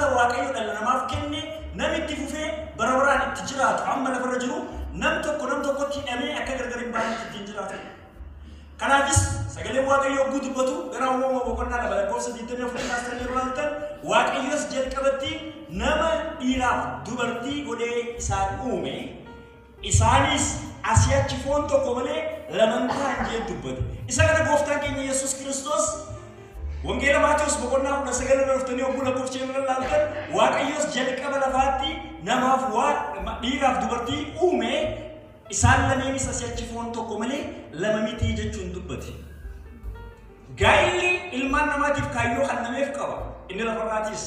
Dhaabbata Waaqayyo dhala namaaf kenne namitti fufee bara baraan itti jiraatu amma lafarra jiru nam tokko nam tokkotti hidhamee akka gargar hin baanetti ittiin jiraatu. Kanaafis sagaleen Waaqayyoo yogguu dubbatu gara Uumama boqonnaa 2 lakkoofsa 24 kaastanii yeroo ilaaltan Waaqayyos jalqabatti nama dhiiraaf dubartii godhee isaan uume. Isaanis asii achi foon tokko malee lama hin ta'an jedhee dubbate. Isa kana gooftaan keenya Yesuus Kiristoos Wangeela Maatewos boqonnaa 19 irra dhuftanii yogguu lakkoofsa irra ilaaltan Waaqayyos jalqaba lafaatti namaaf dhiiraaf dubartii uume isaan lameenis asii achi foon tokko malee lama miti jechuun dubbate. Gaa'illi ilmaan namaatiif kaayyoo kennameef qaba. Inni lafarraatis.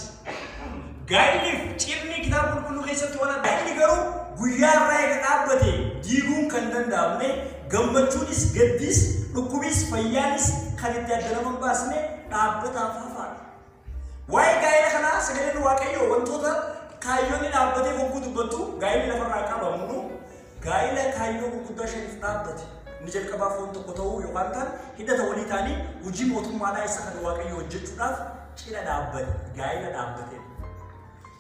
Gaa'illiif cidhni kitaaba qulqulluu keessatti waan adda. Gaa'illi garuu guyyaa irraa eega dhaabbate diiguun kan danda'amne gammachuunis gaddis dhukkubis fayyaanis kan itti adda nama hin baasne dhaabbataaf hafaadha. Waa'ee gaa'ela kanaa sagaleen Waaqayyoo wantoota kaayyoonni dhaabbatee hogguu dubbattu gaa'elli lafarraa qabamu gaa'ela kaayyoo gurguddaa shaniif dhaabbate. Inni jalqabaa foon tokko ta'uu yookaan ta'an hidhata walii ta'anii hojii mootummaadhaa isa kan Waaqayyoo hojjechuudhaaf cina dhaabbate gaa'ela dhaabbate.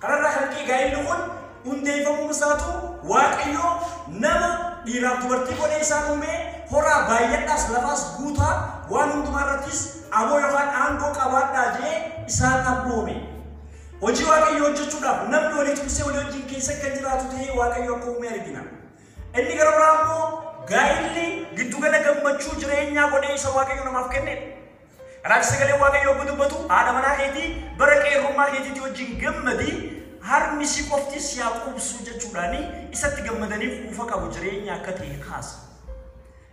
Kanarraa kan ka'e gaa'elli kun hundeeffamuu isaatu Waaqayyoo nama dhiiraaf dubartii godhee isaan uumee horaa baay'adhaas lafaas guutaa waan hundumaa irrattis aboo yookaan aangoo qabaadhaa jedhee isaan abboome. Hojii Waaqayyoo hojjechuudhaaf namni walii tumsee walii wajjin keessa kan jiraatu ta'ee Waaqayyo akka uume argina. Inni gara biraa immoo gaa'illi giddugala gammachuu jireenyaa godhee isa Waaqayyo namaaf kennedha. Kanaaf sagalee Waaqayyoo yogguu dubbatu haadha manaa keetii bara qeerrummaa keetiitii wajjin gammadi harmi si qofti si haa quubsu jechuudhaani isatti gammadanii quufa qabu jireenya akka ta'e kaasa.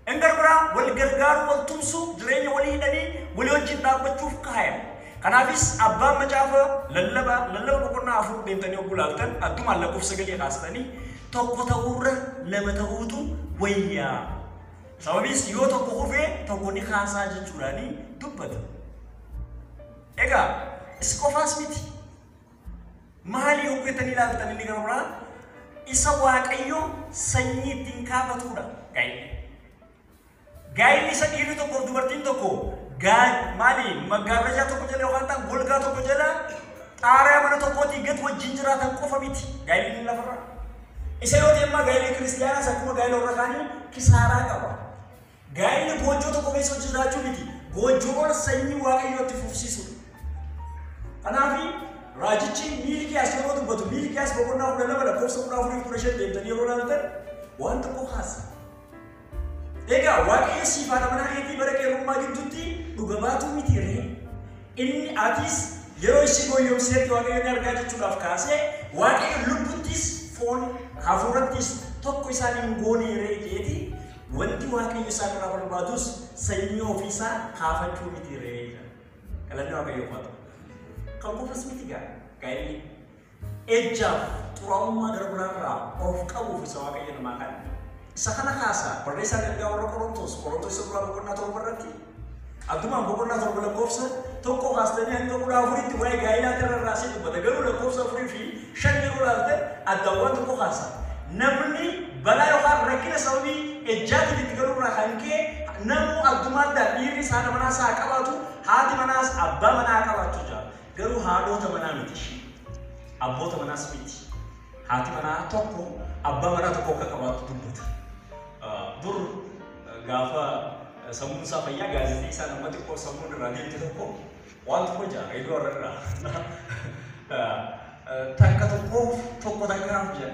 Inni gara biraa wal gargaaruu wal tumsuu jireenya walii hidhanii walii wajjin dhaabbachuuf kaayame. Kanaafis abbaan macaafa lallaba boqonnaa 4 deemtanii yogguu ilaaltan addumaan lakkoofsa 9 kaastanii tokko ta'uurra lama ta'uutu wayyaa. Sababiis yoo tokko kufee tokko ni kaasaa jechuudhaani dubbata. Egaa isa qofaas miti. Maalii hojjetanii ilaaltan inni gara biraa isa Waaqayyo sanyii ittiin kaafatudha gaa'illi. Gaa'illi isa dhiirri tokkoof dubartiin tokko maali maggaarrajaa tokko jala yookaan ta'an golgaa tokko jala xaaraa mana tokkootii gad wajjin jiraatan qofa miti gaa'illi inni lafarra. Isa yoo ta'e immoo gaa'illi kiristiyaanaas akkuma gaa'ila warra kaanii kisaaraa qaba. Gaa'illi goojjoo tokko keessa hojii jiraachuu miti. Goojjoo ol sanyii Waaqayyootti fufsiisudha. Kanaaf raajichi Miilkiyaas yeroo dubbatu Miilkiyaas boqonnaa 12 lakkoofsa 14 fi 15 deemtanii yeroo ilaaltan waan tokko kaasa. Egaa Waaqayyo siif haadha manaa keetii bara qeerrummaa gidduutti dhuga baatuu miti ree? Inni atis yeroo ishii goyyomseetti Waaqayyo ni argaa jechuudhaaf kaasee Waaqayyo lubbuttis foon hafuurattis tokko isaan hin goone ree jeeti wanti Waaqayyo isaan irraa barbaadus sanyii ofiisaa kaafachuu miti ree. Galanni Waaqayyoof haa ta'u. Kan qofas miti gaa'elli ejjaaf xuraa'ummaa gara biraarraa of qabuuf isa Waaqayyo namaa kenna. Isa kana kaasa barreessaan ergaa warra Qorontos Qorontos isa duraa boqonnaa 7 irratti addumaan boqonnaa 7 lakkoofsa 1 kaastanii hanga 14tti waa'ee gaa'elaa irra raasee dubbata. Garuu lakkoofsa 4 fi 5 yeroo ilaaltan addaan waan tokko kaasa. Namni balaa yookaan rakkina sababii ejjaatiin itti galuurraa kan ka'e namuu addumaadhaan dhiirris haadha manaas haa qabaatu haati manaas abbaa manaa haa qabaatu jira. Garuu haadhota manaa miti ishee. Abboota manaas miti. Haati manaa tokko abbaa manaa tokko akka qabaatu dubbata. Dur gaafa sammuun isaa fayyaa gaazexeessaa nama xiqqoo sammuun irraa deemte tokko waan tokko jira reediyoo irra takka tokkoof tokko takkaaf jira.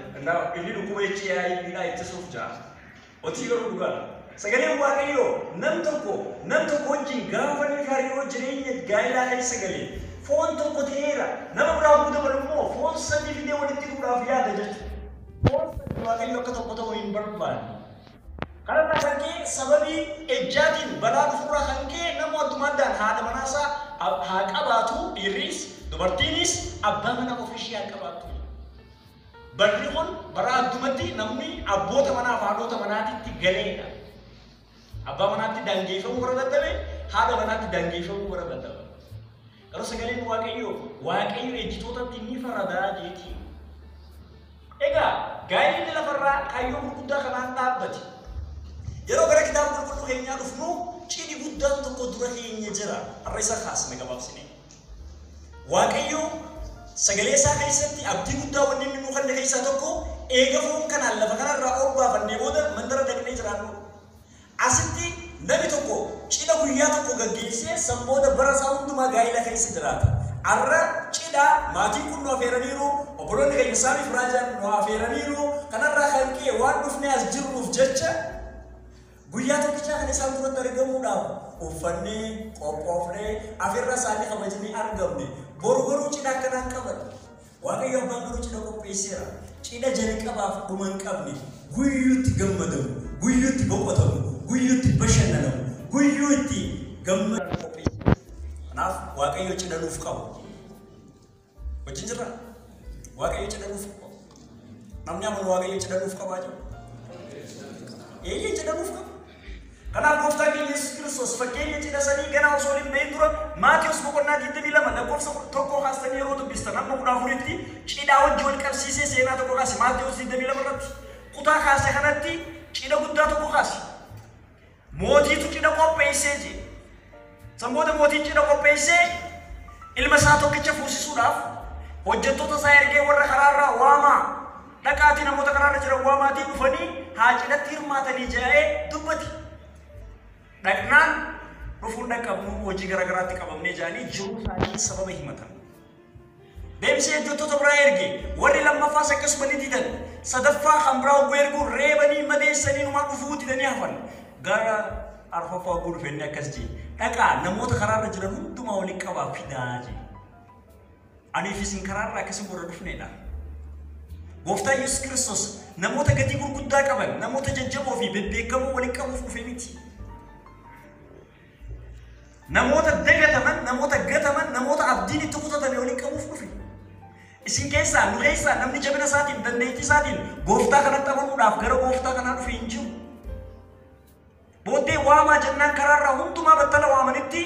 Inni dhukkuba HIV dhaa ittisuuf jira. Hojii garuu dhugaadha. Sagaleen Waaqayyoo nam tokko wajjin gaafa inni hariiroo jireenya gaa'elaa keessa galee foon tokko ta'eera. Nama biraa hogguu dabalu immoo foon sadii fidee walitti hidhuudhaaf yaada jechuudha. Foon sadii Waaqayyo akka tokko ta'u hin barbaanne. Kanarraa kan ka'e sababii ejjaatiin balaa dhufurraa kan ka'e nama addumaadhaan haadha manaasaa haa qabaatu dhiirris dubartiinis abbaa manaa ofiishii haa qabaattu. Barri kun bara addumatti namni abboota manaaf haadhota manaatitti galeedha. Abbaa manaatti daangeffamuu bara dadhabe, haadha manaatti daangeffamuu bara dadhabe. Garuu sagaleen Waaqayyoo Waaqayyo ejjitootatti ni faradaa jeeti. Egaa gaa'elli lafarraa kaayyoo gurguddaa kanaan dhaabbate. Yeroo gara kitaaba qulqulluu keenyaa dhufnu cidhi guddaan tokko dura keenya jira. Har'a isa kaasne gabaabsine. Waaqayyo Sagalee isaa keessatti abdii guddaa wanni inni nuu kenne keessaa tokko eega foon kanaan lafa kanarraa ol baafannee booda mandara dhaqnee jiraannu. Asitti namni tokko cidha guyyaa tokko gaggeessee san booda bara isaa hundumaa gaa'ela keessa jiraata. Arra cidha maatiin kun nu afeeraniiru, obboloonni keenya Saamiif Raajaan nu afeeraniiru. Kanarraa kan ka'e waan dhufnee as jirruuf jecha guyyaa tokkichaa kan isaan duratti argamuudhaaf uffannee, qophoofnee, afeerra isaanii kabajnee argamne. Boru garuu cidha akkanaan qaban. Waaqayyo abbaan garuu cidha qopheesseera. Cidha jalqabaaf dhuma hin qabne, guyyuutti gammadamu, guyyuutti boqotamu, guyyuutti bashannanamu, guyyuutti gammadamu qopheesseera. Kanaaf Waaqayyo cidha nuuf qaba. Wajjin jirra? Waaqayyo cidha nuuf qaba. Namni amanu Waaqayyo cidha nuuf qabaa jiru. Eeyyee cidha nuuf qaba. Kanaaf gooftaan keenya Yesuus Kiristoos fakkeenya cidha sanii ganaa osoo hin beekin dura Maatiyus boqonnaa 22 lakkoofsa 1 kaastanii yeroo dubbistan hamma 14tti cidhaa wajji wal qabsiisee seenaa tokko kaase. Maatiyus 22 irratti kutaa kaase kanatti cidha guddaa tokko kaase. Mootiitu cidha qopheessee jee. San booda mootiin cidha qopheessee ilma isaa tokkicha fuusisuudhaaf hojjettoota isaa ergee warra karaarraa waamaa, dhaqaatii namoota karaarra jiran waamaatii dhufanii haa cidhatti hirmaatanii jedhee dubbate. Dhaqnaan dhufuun dhaqqabnu hojii garaagaraatti qabamnee jedhanii jiruu isaanii sababa himatan. Deebisee hojjettoota biraa erge, warri lammaffaas akkasuma ni didan. Sadaffaa kan biraa hogguu ergu reebanii madeessanii numaa dhufuu didanii hafan. Gara arfaffaa hogguu dhufe inni akkas jee, dhaqaa namoota karaarra jiran hundumaa waliin qabaa fidaa jee. Aniif isin karaarra akkasii warra dhufnedha. Gooftaa Yesuus Kiristoos namoota gatii gurguddaa qaban, namoota jajjaboo fi bebbeekamoo waliin qabuuf dhufe miti. Namoota dagataman, namoota gataman, namoota abdiin itti kutatame waliin qabuuf dhufe. Isin keessaa, nu keessaa namni jabina isaatiin, dandeettii isaatiin gooftaa kanatti amanuudhaaf gara gooftaa kanaa dhufe hin jiru. Booddee waamaa jennaan karaarraa hundumaa battala waamanitti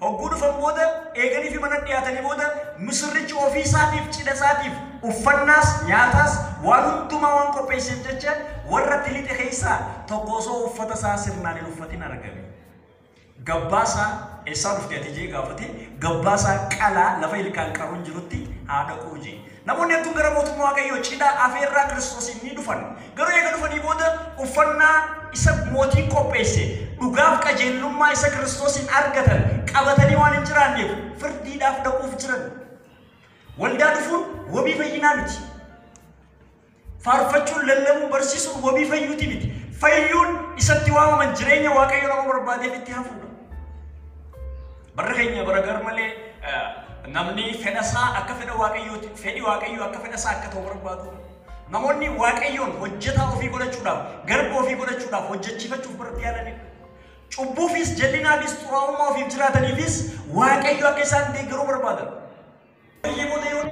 hogguu dhufan booda eeganii fi mana dhiyaatanii booda misirrichi ofii isaatiif cidha isaatiif uffannaas nyaataas waan hundumaa waan qopheesseef jecha warra tilixe keessaa tokko osoo uffata isaa sirnaan hin uffatin argame. Gabbaasaa eessaa dhufte ati jee gaafate, gabbaasaa qalaa lafa ilkaan qaruun jirutti haa dhaquu jee. Namoonni hedduun gara mootummaa Waaqayyoo cidha afeerraa Kiristoosiin ni dhufan. Garuu eega dhufanii booda uffannaa isa mootiin qopheesse dhugaaf qajeelummaa isa Kiristoosiin argatan qabatanii waan hin jiraanneef firdiidhaaf dhaquuf jiran. Waldaa dhufuun wabii fayyinaa miti. Faarfachuun, lallabuun, barsiisuun wabii fayyuuti miti. Fayyuun isatti waamaman jireenya Waaqayyo nama barbaadeef itti hafuudha. Barri keenya bara gar malee namni fedha isaa akka fedha Waaqayyooti, fedhi Waaqayyoo akka fedha isaa akka ta'u barbaadu. Namoonni Waaqayyoon hojjetaa ofii godhachuudhaaf, garba ofii godhachuudhaaf, hojjechiifachuuf baratti yaalanidha. Cubbuufis, jallinaafis, xuraa'ummaa ofiif jiraataniifis Waaqayyo akka isaan deeggaruu barbaadan. Baay'ee booda yoo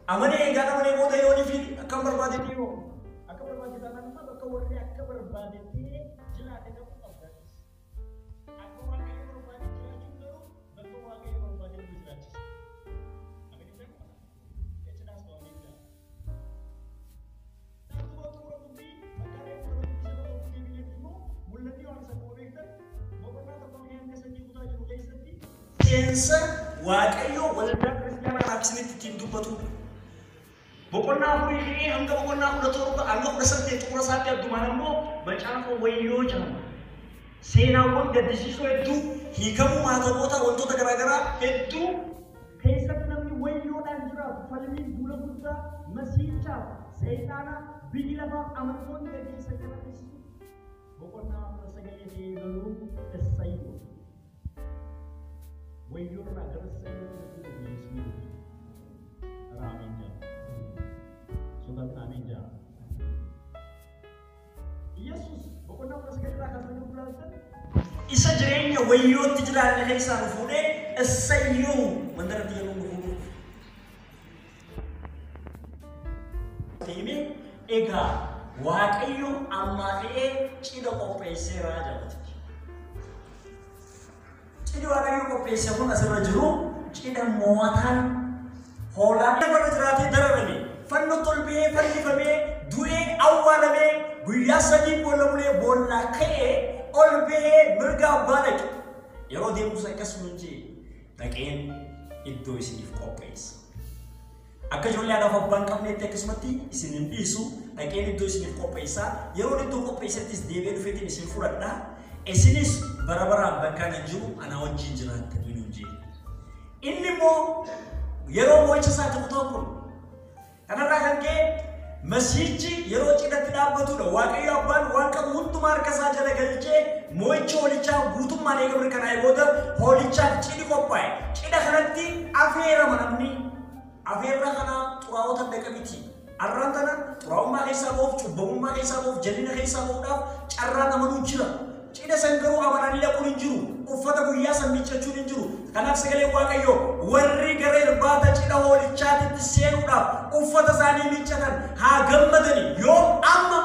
amanee eegaan amanee booda yoonii fi akkam barbaadetti yoo akka barbaade taanaan immoo bakka warri akka barbaadetti jiraate ta'uu qabda. Akka Waaqayyo barbaade jiraachuun garuu bakka Waaqayyo barbaade nu jiraachisa. Ameen jedhama. Jechuudhaas waan hin Dhuguma xumura dubbii bakka reefu xumura dubbii sana tokko deebi'ee dhufnu mul'anni waan isa akkuma beektan boqonnaa tokko hanga sadii kutaa jiru keessatti seensa Waaqayyo waldaa kiristaanaa kanaaf isinitti ittiin dubbatudha. Boqonnaa 4 ka'ee hanga boqonnaa 17 hanga 18 xumura isaatti addumaan ammoo macaafa wayyoo jedhama. Seenaawwan gaddisiisoo hedduu, hiikamuu maatamoota wantoota garaagaraa hedduu keessatti namni wayyoodhaan jiraatu falmiin duula guddaa masiichaaf seexaana biyyi lafaaf amantoonni gaggeessan kan agarsiisu. Boqonnaa 19 ka'ee garuu Issayyoo. Wayyoo irraa gara Issayyootti nuti Yesuus. Ameen jedha. Sodaatti ameen jedha. Yesuus boqonnaa 19 irraa kaasanii gulaaltan isa jireenya wayyootti jiraanne keessaa nu fuudhee Issayyoo mandara biyya nu fuudhuuf. Himee egaa Waaqayyo ammaa ka'ee cidha qopheesseera jedha. Cidhi Waaqayyo qopheesse kun asirra jiru cidha Cidha mo'ataan hoolaan lafarra jiraatee dararame, fannoo tolbee fannifamee, du'ee awwaalamee, guyyaa 3 boolla bulee boollaa ka'ee ol ba'ee mirga abbaa dhaqe. Yeroo deemus akkasuma jee dhaqeen iddoo isiniif qopheessa. Akka ijoollee haadhaaf abbaa hin qabneetti akkasumatti isin hin dhiisu, dhaqeen iddoo isiniif qopheessa. Yeroo iddoo qopheessettis deebi'ee dhufeetiin isin fudhadha. Isinis bara baraan bakka ani jiru ana wajjin jiraattanii nuun jee. Inni immoo yeroo mo'icha isaati kutaan kun. Kanarraa kan ka'e Masiihichi yeroo cidhatti dhaabbatudha. Waaqayyo abbaan waan qabu hundumaa harka isaa jala galchee mo'icha hoolichaa guutummaan eega mirkanaa'e booda hoolichaaf cidhi qophaa'e. Cidha kanatti afeerama namni. Afeerra kana xuraa'ota dhaqa miti. Arraan tana xuraa'ummaa keessaa ba'uuf, cubbamummaa keessaa ba'uuf, jallina keessaa ba'uudhaaf carraan amanuu jira. Cidha san garuu amananii dhaquun hin jiru. Uffata guyyaa san miiccachuun hin jiru. Kanaaf sagaleen Waaqayyoo warri gara irbaata cidha hoolichaatitti seenuudhaaf uffata isaanii miiccatan haa gammadani. Yoom amma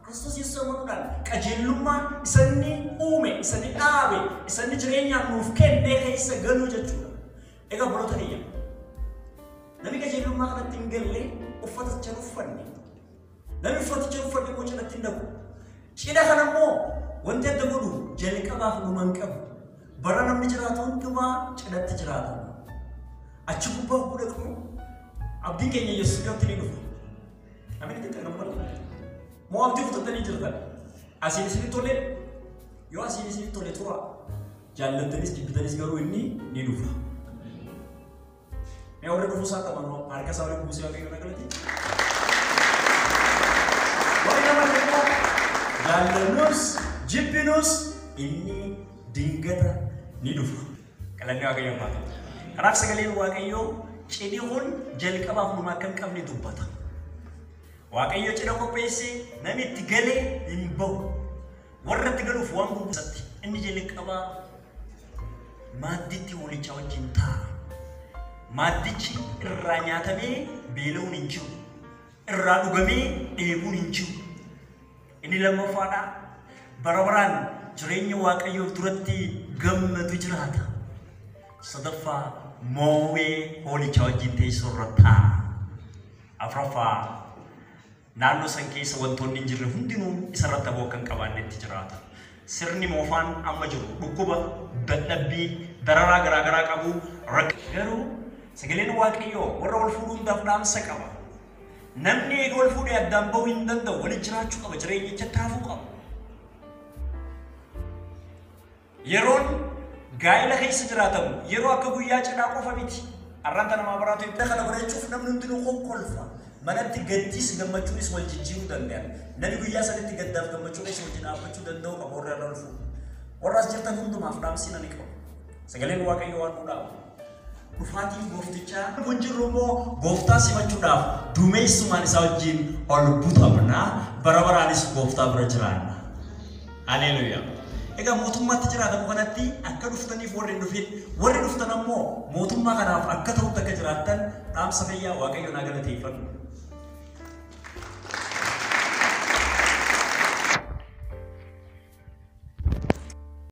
Kiristoos Yesuus amanuudhaan qajeelummaa isanni uume, isanni dhaabe, isanni jireenyaan nuuf kenne keessa galuu jechuudha. Egaa obboloota kiyya, namni qajeelummaa kanatti hin galle uffaticha hin uffanne. Namni uffaticha hin uffanne immoo cidhatti hin dhaqu. Cidha kana immoo wanti adda godhu jalqabaaf dhuma hin qabu. Bara namni jiraatu hundumaa cidhatti jiraata. Achi gubbaa hogguu dhaqnu abdiin keenya Yesuus dhiyootti ni dhufa. Namni itti nama godha. Moo abdii kutattanii jirtan? Asiin isinitti tole? Yoo asiin isinitti tole tura. Jaallattanis jibbitanis garuu inni ni dhufa. Mee warri dhufuu isaa qaban harka isaa waliin buusee Waaqayyoon galate. Warri nama immoo jaallannus jibbinus inni dingata ni dhufa. Galanni Waaqayyoon haa ta'u. Kanaaf sagaleen Waaqayyoo cidhi kun jalqabaaf dhuma akka hin qabne dubbata. Waaqayyo cidha qopheessee namni itti galee hin bahu. Warra itti galuuf waan gurgursatti inni jalqabaa maadditti hoolichaa wajjin taa'a. Maaddichi irraa nyaatamee beela'uun hin jiru. Irraa dhugamee dheebuun hin jiru. Inni lammaffaadha. Bara baraan jireenya Waaqayyoo duratti gammadu jiraata. Sadaffaa moowee hoolichaa wajjin teessoo irra taa'a. Afraffaa naannoo san keessa wantoonni hin jirre hundinuu isarratti aboo akka hin qabaannetti jiraata. Sirni moofaan amma jiru dhukkuba, dadhabbii, dararaa garaagaraa qabu. Garuu sagaleen Waaqayyoo warra wal fuudhuu hundaaf dhaamsa qaba. Namni eega wal fuudhee addaan bahuu hin danda'u, waliin jiraachuu qaba, jireenyicha taafuu qaba. Yeroon gaa'ela keessa jiraatamu yeroo akka guyyaa cidhaa qofa miti. Arraan tana maabaraatu itti kana bareechuuf namni hundinuu kokkolfa. Manatti gaddis gammachuunis wal jijjiiruu danda'an. Namni guyyaa sanitti gaddaaf gammachuu keessa wajjin dhaabbachuu danda'u qaba warra irra ol fuudhu. Warra as jirtan hundumaaf dhaamsi nani qabu. Sagaleen Waaqayyoo waan nu dhaabu. Dhufaatiin gooftichaa kun jirru immoo gooftaa simachuudhaaf duumessumaan isaa wajjin ol butamna, bara baraanis gooftaa bira jiraanna. Haleluuyaa. Egaa mootummaatti jiraatamu kanatti akka dhuftaniif warri hin dhufin, warri dhuftan ammoo mootummaa kanaaf akka ta'utti akka jiraattan dhaamsa fayyaa Waaqayyo naa galateeffadhu.